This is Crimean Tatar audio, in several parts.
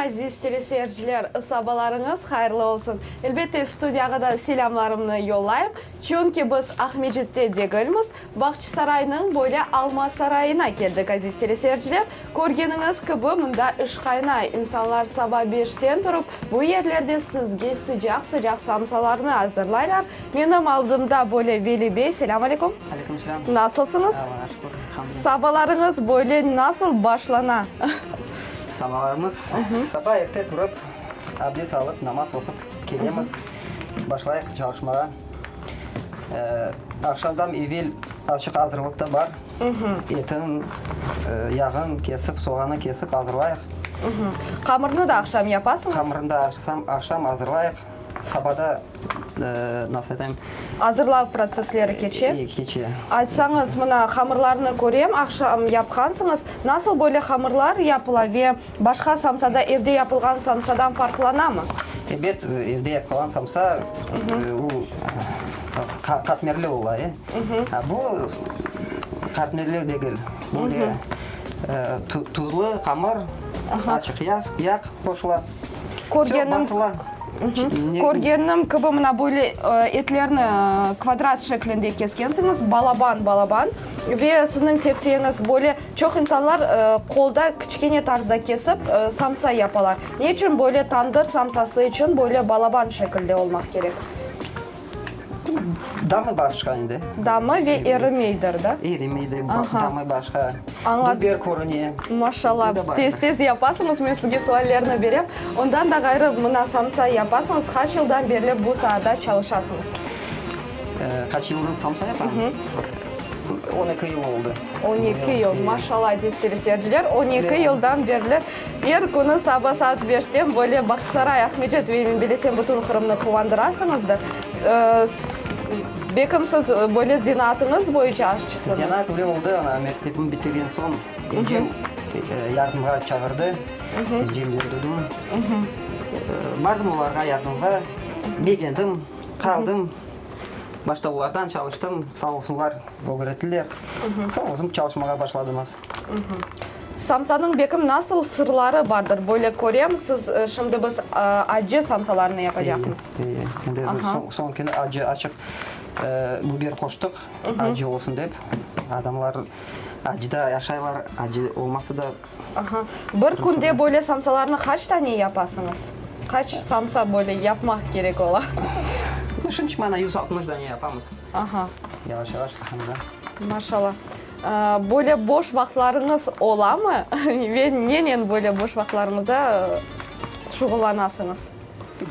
aziz teleseyirciler! Sabalarıñız hayırlı olsun! Elbette, studiyağa da selâmlarımnı yollayım, çünki biz Aqmescitte degilmiz, Bağçasaraynıñ böyle Alma sarayına keldik, aziz teleseyirciler. Körgeniñiz kibi, mında iş qaynay, insanlar saba beşten turıp, bu yerlerde sizge sıcaq-sıcaq samsalarnı azırlaylar. Menim aldımda böyle Veli bey, selâm aleyküm! Aleyküm selâm! Nasılsıñız? Allağa şükür, elhamdülillah. Sabalarıñız böyle nasıl başlana? Sabalarımız, saba erte turıp, abdest alıp, namaz oqup kelemiz, başlayıq çalışmağa. Aqşamdan evel azçıq azırlıq da bar. Etin, yağın kesip, soğanı kesip azırlayıq. Hamırnı da aqşam yapasıñız? Hamırnı da aqşam azırlayıq. Sabada, nasıl aytayım? Azırlav protsessleri keçe. Keçe. Aytsañız, mına hamırlarnı körem, aqşam yapqansıñız. Nasıl böyle hamırlar yapıla ve başqa samsada evde yapılğan samsadan farqlanamı? Ebet, evde yapılğan samsa, o, qatmerli ola. Bu qatmerli degil. Böyle tuzlu hamır, açıq yağ qoşula. Körgenim, körgenim kibi, mına böyle etlerni kvadrat şeklinde keskensiñiz, balaban-balaban. Ve sizniñ tevsiyeñiz, böyle çoq insanlar qolda kiçkene tarzda kesip samsa yapalar. Ne içün böyle tandır samsası içün böyle balaban şekilde olmaq kerek? Damı başqa endi. Damı ve erimeydir, da? Erimeydir, damı başqa. Añladım. Biber körüne. Maşallah, tez-tez yapasıñız, men sizge suallerni berem. Ondan da ğayrı, mına samsa yapasıñız, qaç yıldan berli bu saada çalışasıñız? Qaç yıldan samsa yapam? 12 yıl oldı. 12 yıl, maşallah, aziz teleseyirciler, 12 yıldan berli er künü saba saat beşten böyle Bağçasaray, Aqmescit ve men bilesem bütün Qırımnı quvandırasıñızdır. Bekim siz böyle zenaatıñız boyunca aşçısıñız. Zenaat öyle oldı, ana mektepni bitirgen soñ emcem yardımğa çağırdı, emcemden duydum. Bardım olarğa yardımğa, begendim, qaldım. Başta olardan çalıştım, sağ olsunlar, ögrettiler. Soñ özüm çalışmağa başladımız. Samsanıñ bekim nasıl sırları bardır? Böyle körem, siz şimdi biz acı samsalarnı yapacaqmız. Eyi, endi soñkini acı açıq biber qoştıq, acı olsun dep. Adamlar acıda aşaylar, acı olmasa da. Aha. Bir künde böyle samsalarnı qaç tane yapasıñız? Qaç samsa böyle yapmaq kerek ola? Şimdi mana 160 dane yapamız. Aha. Yavaş-yavaş, elhamdülillah. Maşallah. Böyle boş vaqıtlarıñız olamı? Ve nenen böyle boş vaqıtlarıñızda şuğullanasıñız?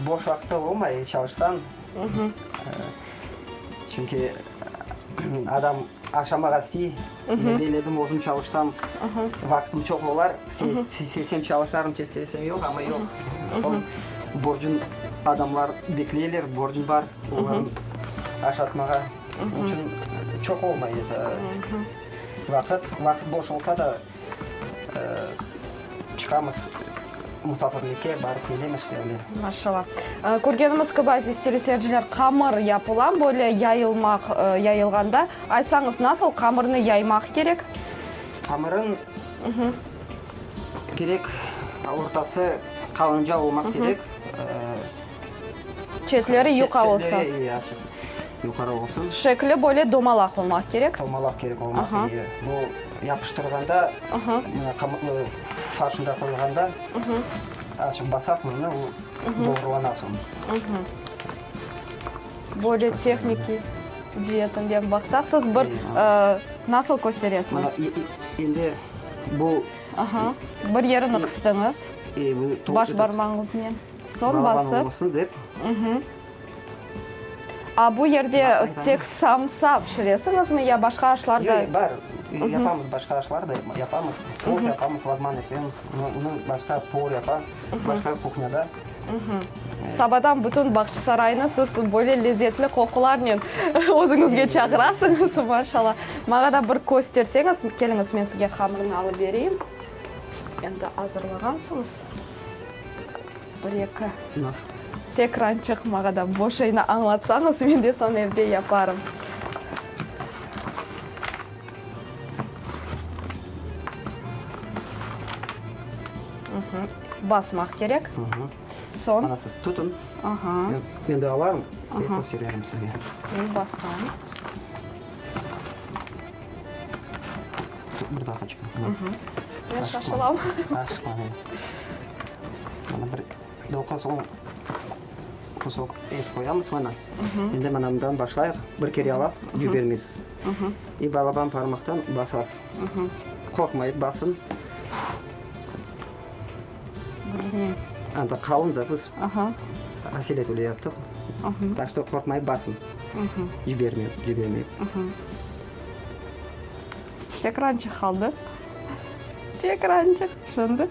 Boş vaqıt olmay, çalışsañ. Çünki adam aşamağa istey. Men beyledim, özüm çalışsam, vaqtım çoq olar. Sesem çalışarım, sesem yoq, amma yoq. Soñ borcun adamlar bekleyler, borcun bar olarnı aşatmağa. Onıñ içün çoq olmay vaqıt. Vaqıt boş olsa da, çıqamız musafirlikke, barıp kelemiz işte öyle. Maşallah. Körgenimiz kibi, aziz teleseyirciler, qamır yapıla, böyle yayılmaq, yayılğanda. Aytsañız, nasıl qamırnı yaymaq kerek? Qamırın kerek ortası qalınca olmaq kerek. Çetleri yuqa olsun. Çetleri açıq yuqarı olsun. Şekli böyle domalaq olmaq kerek. Domalaq kerek olmaq, eyi. Bu yapıştırğanda, farşında qoyğanda açıq basasıñ onı, o doğrulana soñ. Böyle tehnikiy cietinden baqsaq, siz bir nasıl kösteresiñiz? Mana endi bu. Bir yerini qıstıñız baş barmağıñıznen. Soñ Balaban basıp. olmasın dep. A bu yerde tek samsa pişiresiñizmi ya başqa aşlar da? Yoq, bar, yapamız, başqa aşlar da yapamız. Plov yapamız, lagman yapamız. Onı başqa povur yapa, başqa kuhnâda. Sabadan bütün Bağçasaraynı siz böyle lezetli qoqularnen özüñizge çağırasıñız, maşallah. Maña da bir kösterseñiz, keliñiz, men sizge hamırnı alıp bereyim. Endi azırlağansıñız. Bir-eki. Nasıl? Tekrançıq maña da bu şeyni añlatsañız, men de soñ evde yaparım. Basmaq kerek. Soñ. Mana siz tutun. Men de alarım ve köstererim sizge. Men basam. Bir daqaçıq. Men şaşılam. Aşıqma. Mana bir 9-10 kusok et qoyamız mana. Endi mana bundan başlayıq. Bir kere alasız, cübermeysiz. İ balaban parmaqtan basasız. Qorqmayıp basın. Anda qalın da biz aselet öyle yaptıq. Tak что qorqmayıp basın. Cübermeyip, cübermeyip. Tekrançıq qaldı. Tekrançıq. Şimdi.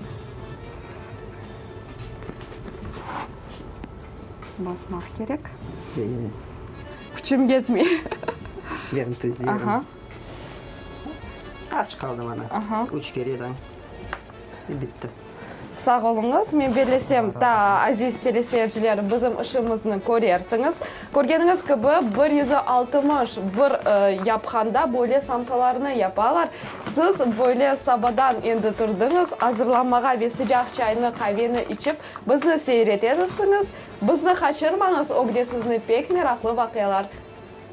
Basmaq kerek. Küçüm ketmey. Yerim tüzleyim. Az qaldı mana. Üç kere de. Bitti. Sağ oluñız. Men bellesem, taa, aziz teleseyirciler, bizim işimizni körersiñiz. Körgeniñiz kibi, 161 yapqanda böyle samsalarnı yapalar. Siz böyle sabadan endi turdıñız, azırlanmağa ve sıcaq çaynı, qaveni içip, bizni seyir etesiñiz. Bizni qaçırmañız, ögde sizni pek meraqlı vaqialar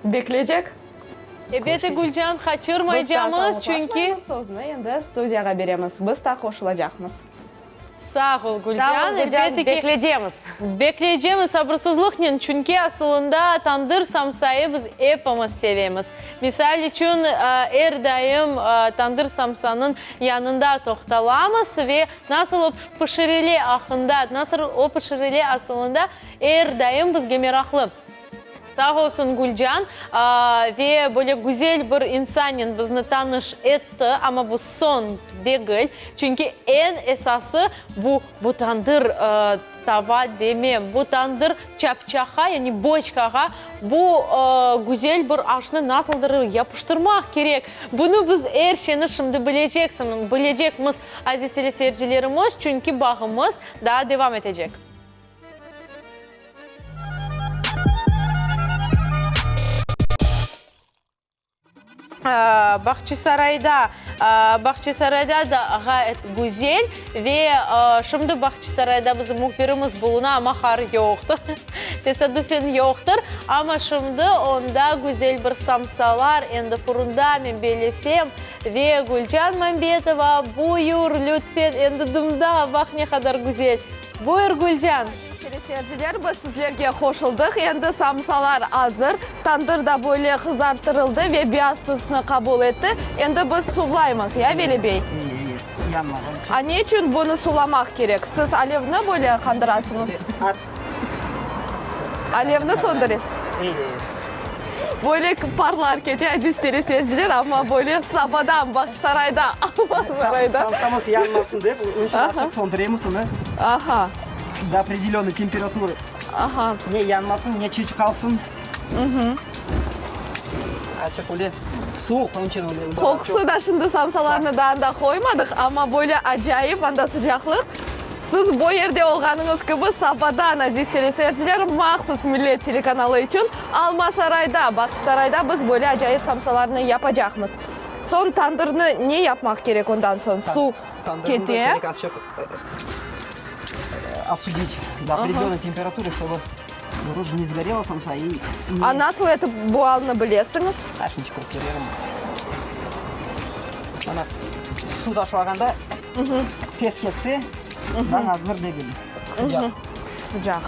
bekleycek. Ebet, Gülcan, qaçırmaycamız, çünki. Biz daa sağlıqlaşmaymız, sözni endi studiyağa beremiz. Biz daa qoşulacaqmız. Sağ ol, Gülcan. Elbette ki, bekleycemiz. Bekleycemiz sabırsızlıqnen, çünki asılında tandır samsayı biz epimiz sevemiz. Misal içün, er daim tandır samsanıñ yanında toqtalamız ve nasıl o pişirile aqqında, nasıl o pişirile asılında er daim bizge meraqlı. Sağ olsun Gülcan, ve böyle güzel bir insannen bizni tanış etti, amma bu soñ degil, çünki eñ esası bu, bu tandır tava demem, bu tandır çapçağa, yani boçkağa bu güzel bir aşnı nasıldır yapıştırmaq kerek. Bunı biz er şeyni şimdi bileceksiñ, bilecekmiz, aziz teleseyircilerimiz, çünki bağımız daa devam etecek. Bağçasarayda, Bağçasarayda da ğayet güzel ve şimdi Bağçasarayda bizim mühbirimiz buluna, amma har yoqtır, tesadüfen yoqtır. Amma şimdi onda güzel bir samsalar endi furunda, men bellesem. Ve Gülcan Mambetova, buyur, lütfen, endi dımda, baq ne qadar güzel. Buyur, Gülcan. Teleseyirciler, biz sizlerge qoşuldıq. Endi samsalar azır. Tandır da böyle qızartırıldı ve beyaz tüsni qabul etti. Endi biz suvlaymız, ya, Veli bey? İyi, iyi. Yanmağan içün. A ne içün bunı suvlamaq kerek? Siz alevni böyle qandırasıñız? Alevni söndüresiz? İyi, iyi. Böyle parlar kete, aziz teleseyirciler, amma böyle sabadan Bağçasarayda, Alma sarayda. Samsamız yanmasın dep, onıñ içün açıq söndüremiz onı. Aha. Do opredelönnıy temperaturı. Aha. Ne yanmasın, ne çiç qalsın. Açıq öyle suvuq, onıñ içün öyle. Qoqusı da şimdi samsalarnı daa anda qoymadıq, amma böyle acayip anda sıcaqlıq. Siz bu yerde olğanıñız kibi, sabadan, aziz teleseyirciler, mahsus Millet telekanalı içün Alma sarayda, Bağçasarayda biz böyle acayip samsalarnı yapacaqmız. Soñ tandırnı ne yapmaq kerek ondan soñ? Suv Tandırnı da kete. kerek azçıq osudit do opredelönnıy temperaturı, ştobu ruj ne sgorela samsa i ne. A nasıl etip bu alnı bilesiñiz? A şimdi kösteririm. Mana suv taşlağanda tez ketse, daa azır degil, sıcaq. Sıcaq.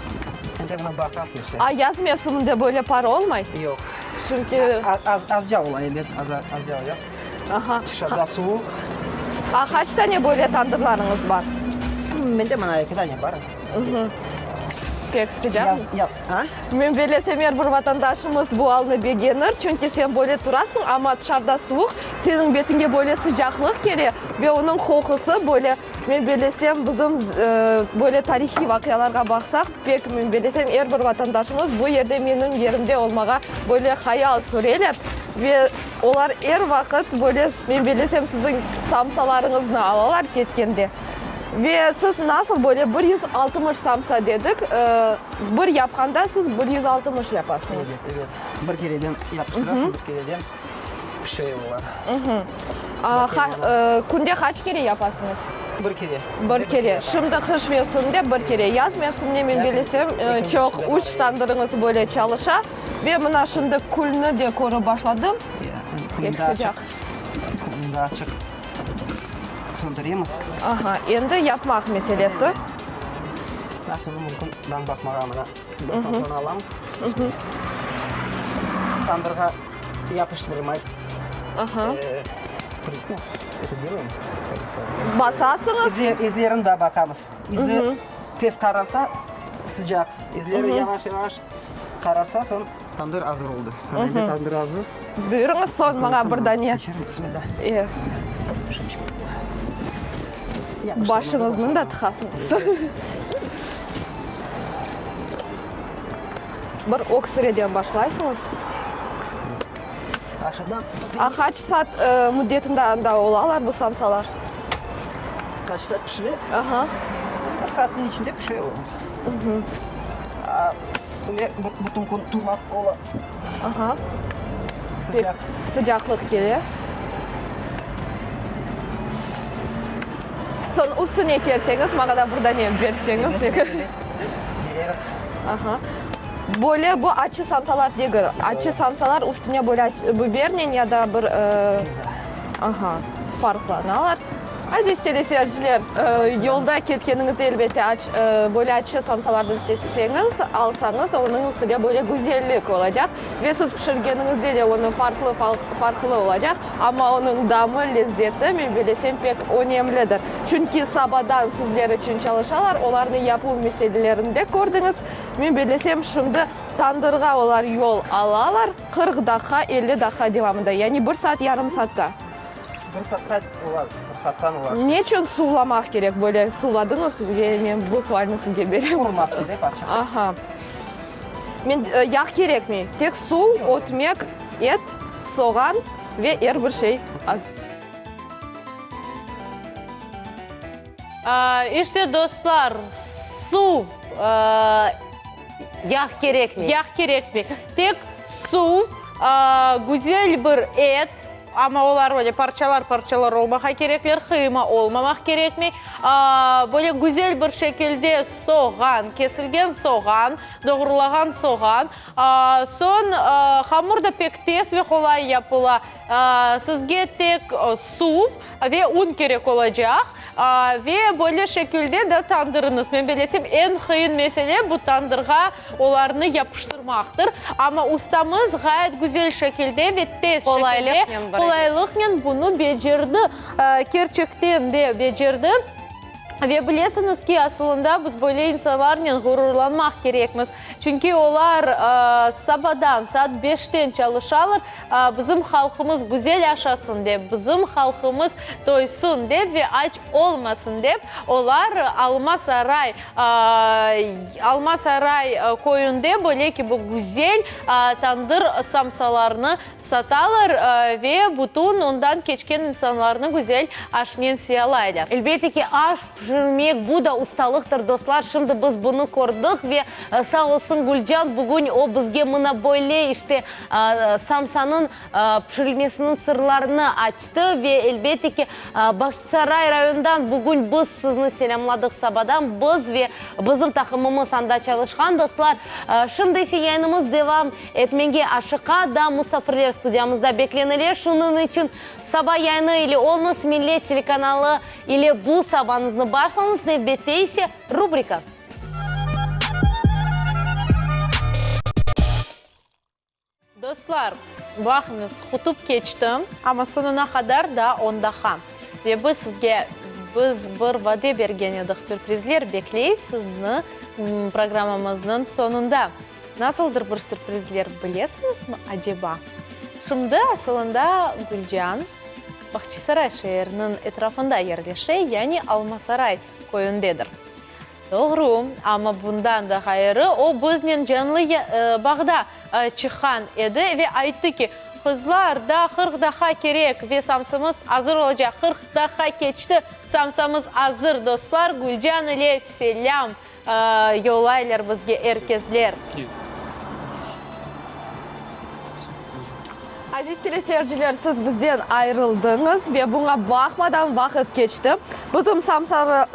Endi bunı baqasıñ işte. A yaz mevsiminde böyle par olmay? Yoq. Çünki. Azca ola, ebet, azca ola. Aha. Tışarıda suvuq. A qaç tane böyle tandırlarıñız bar? Mende mına eki tane bar. Pek sıcaq. Yap, a? Men bellesem, er bir vatandaşımız bu alnı begenir, çünki sen böyle turasıñ, amma tışarıda suvuq, seniñ betiñge böyle sıcaqlıq kele ve onıñ qoqusı böyle, men bellesem, bizim böyle tarihiy vaqialarğa baqsaq, pek, men bellesem, er bir vatandaşımız bu yerde menim yerimde olmağa böyle hayal süreler ve olar er vaqıt böyle, men bellesem, siziñ samsalarıñıznı alalar ketkende. Ve siz nasıl böyle 160 samsa dedik, bir yapqanda siz 160 yapasıñız. Evet, evet. Bir kereden yapıştırasıñ, bir kereden pişe olar. Künde qaç kere yapasıñız? Bir kere. Bir kere. Şimdi qış mevsiminde bir kere. Yaz mevsiminde men bilesem, çoq üç tandırıñız böyle çalışa. Ve mına şimdi külni de körip başladım. Pek sıcaq. Külni de azçıq söndüremiz. Aha, endi yapmaq meselesi. Nasıl mümkün, ben baqmağa mına bir samsanı alamız. Tandırğa yapıştırmay. Aha. Basasıñız. İzlerini de baqamız. İzi tez qararsa, sıcaq. İzleri yavaş-yavaş qararsa, soñ tandır azır oldı. Endi tandır azır. Buyurıñız, soñ maña bir dane. Bismillah. Başıñıznı da tıqasıñız. Bir öksüreden başlaysıñız. A qaç saat müddetinde anda olalar bu samsalar? Qaç saat pişire? Aha. Bir saatniñ içinde pişire olar. Ve bütün kün turmaq ola. Aha. Sıcaq. Sıcaqlıq kele. Soñ üstüne kelseñiz, maña da bir dane berseñiz. Bererik. Aha. Böyle bu açı samsalar degil. Açı samsalar üstüne böyle bibernen ya da bir, aha, farqlanalar. Aziz teleseyirciler, yolda ketkeniñizde elbette aç, böyle açı samsalardan isteseñiz, alsañız, onıñ üstüne böyle güzellik olacaq. Ve siz pişirgeniñizde de onıñ farqlı, farqlı olacaq. Amma onıñ damı, lezzeti, men bilesem, pek önemlidir. Çünki sabadan sizler içün çalışalar, olarnı yapuv meselelerini de kördiñiz. Men bilesem, şimdi tandırğa olar yol alalar, 40 daqqa, 50 daqqa devamında, yani bir saat, yarım saatta. Bir saatqa olar, bir saattan olar. Neçün suvlamaq kerek? Böyle suvladıñız ve men bu sualni sizge berem. Qurmasın dep açıq. Aha. Men, yağ kerekmey, tek suv, ötmek, et, soğan ve er bir şey az. İşte, dostlar, suv. Yağ kerekmey. Yağ kerekmey. Tek suv, güzel bir et, amma olar böyle parçalar-parçalar olmağa kerekler, qıyma olmamaq kerekmey. Böyle güzel bir şekilde soğan, kesilgen soğan, doğrulağan soğan. Soñ hamur da pek tez ve qolay yapıla. Sizge tek suv ve un kerek olacaq. Ve böyle şekilde de tandırıñız. Men bilesem, eñ qıyın mesele bu tandırğa olarnı yapıştırmaqtır. Amma ustamız ğayet güzel şekilde ve tez şekilde, qolaylıqnen bunı becerdi. Kerçekten de becerdi. Ve bilesiñiz ki, asılında biz böyle insanlarnen ğururlanmaq kerekmiz. Çünki olar sabadan saat beşten çalışalar, bizim halqımız güzel aşasın dep, bizim halqımız toysun dep ve aç olmasın dep, olar Alma Saray, Alma Saray köyünde böyle kibi güzel tandır samsalarnı Satalar ve bütün ondan keçken insanlarnı güzel aşnen siyalaylar. Elbette ki, aş pişirmek, bu da ustalıqtır, dostlar. Şimdi biz bunı kördik ve sağ olsun Gülcan, bugün o bizge mına böyle işte samsanıñ pişirilmesiniñ sırlarını açtı ve elbette ki, Bağçasaray rayonından bugün biz sizni selâmladıq sabadan, biz ve bizim taqımımız anda çalışqan dostlar. Şimdi ise yayınımız devam Etmege aşıqa da musafirler studiyamızda beklenile. Şunıñ içün saba yayını ile oluñız, Millet telekanalı ile bu sabañıznı başlañız, nevbette ise rubrika. Dostlar, baqıñız, qutup keçti, amma soñuna qadar daa on daqqa. Ve biz sizge biz bir vade bergen edik, sürprizler bekley sizni programmamıznıñ soñunda. Nasıldır bir sürprizler bilesiñizmi, aceba? Şimdi asılında Gülcan Bahçisaray şeeriniñ etrafında yerleşe, yani Almasaray köyündedir. Doğru, amma bundan da ğayrı o biznen canlı bağda çıqqan edi ve ayttı ki, qızlar, daa 40 daqqa kerek ve samsamız azır olacaq. 40 daqqa keçti, samsamız azır, dostlar, Gülcan ile selâm! Yollaylar bizge er kezler. Aziz teleseyirciler, siz bizden ayırıldıñız ve buña baqmadan vaqıt keçti. Bizim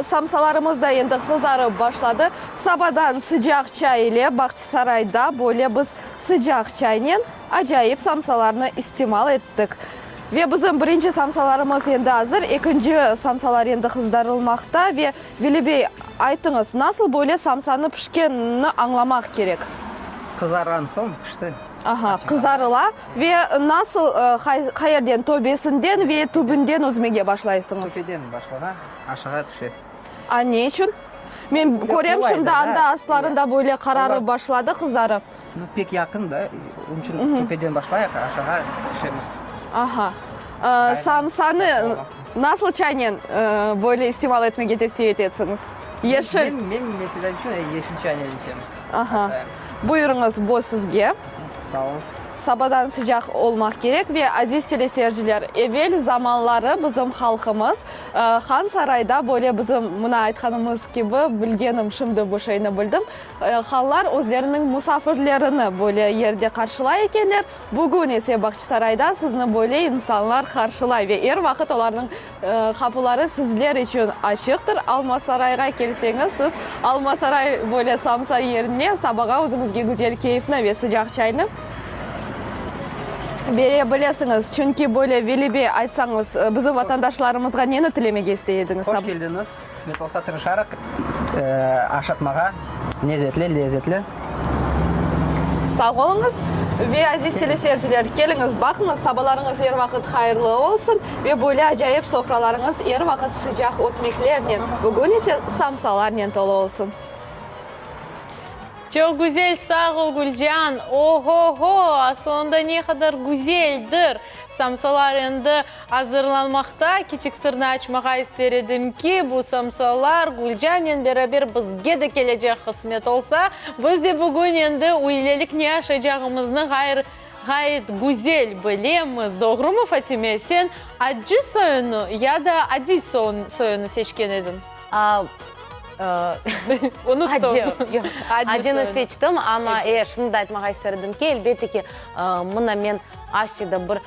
samsalarımız da endi qızarıp başladı. Sabadan sıcaq çay ile Bağçasarayda böyle biz sıcaq çaynen acayip samsalarnı istimal ettik. Ve bizim birinci samsalarımız endi azır, ekinci samsalar endi qızdarılmaqta. Ve, Veli bey, aytıñız, nasıl böyle samsanı pişkenini añlamaq kerek? Qızarğan soñ pişti. Aha, qızarıla. Ve nasıl, qayerden, töbesinden ve tübünden üzmege başlaysıñız? Töpeden başlana, aşağı tüşe. A, ne içün? Men körem şimdi anda astlarında böyle qararıp başladı, qızarıp. Nu, pek yaqın da, onıñ içün töpeden başlayıq, aşağı tüşemiz. Aha. Samsanı nasıl çaynen böyle istimal etmege tevsiye etesiñiz? Yeşil. Men, men meselâ içün yeşil çaynen içem. Aha. Buyurıñız, bu sizge. Sağ oluñız. Sabadan sıcaq olmaq kerek ve, aziz teleseyirciler, evel zamanları bizim halqımız Han sarayda böyle bizim mına aytqanımız kibi, bilgenim, şimdi bu şeyni bildim, Hanlar özleriniñ musafirlerini böyle yerde qarşılay ekenler. Bugün ise Bağçasarayda sizni böyle insanlar qarşılay ve er vaqıt olarnıñ qapıları sizler içün açıqtır. Almasarayğa kelseñiz, siz Almasaray böyle samsa yerine sabağa özüñizge güzel keyfni ve sıcaq çaynı bere bilesiñiz. Çünki böyle Veli bey, aytsañız, bizim vatandaşlarımızğa neni tilemege istey ediñiz? Hoş keldiñiz! Qısmet olsa tırışarıq aşatmağa, nezetli, lezetli. Sağ oluñız. Ve aziz teleseyirciler, keliñiz, baqıñız, sabalarıñız er vaqıt hayırlı olsun ve böyle acayip sofralarıñız er vaqıt sıcaq ötmeklernen, bugün ise samsalarnen tolu olsun. Çoq güzel, sağ ol, Gülcan! Oho-ho, asılında ne qadar güzeldir! Samsalar endi azırlanmaqta. Kiçik sırnı açmağa ister edim ki, bu samsalar Gülcannen beraber bizge de kelecek qısmet olsa, biz de bugün endi üylelik ne aşaycağımıznı ğayır, ğayet güzel bilemiz. Doğrumı, Fatime? Sen accı soyunı ya da adiy soyunı seçken ediñ? Unuttım. Acı, yoq, acını seçtim, amma şunı da aytmağa ister edim ki, elbette ki, mına men azçıq da bir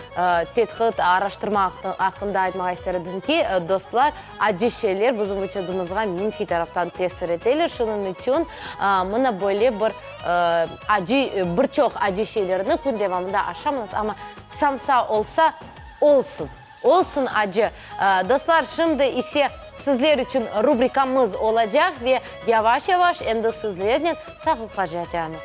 tedqiq, araştırma aqqında aytmağa ister edim ki, dostlar, acı şeyler bizim vucudımızğa menfiy taraftan tesir eteler, şunıñ içün mına böyle bir acı, bir çoq acı şeylerni kün devamında aşamıñız, amma samsa olsa, olsun. Olsun acı. Dostlar, şimdi ise sizler içün rubrikamız olacaq ve yavaş-yavaş endi sizlernen sağlıqlaşacağımız.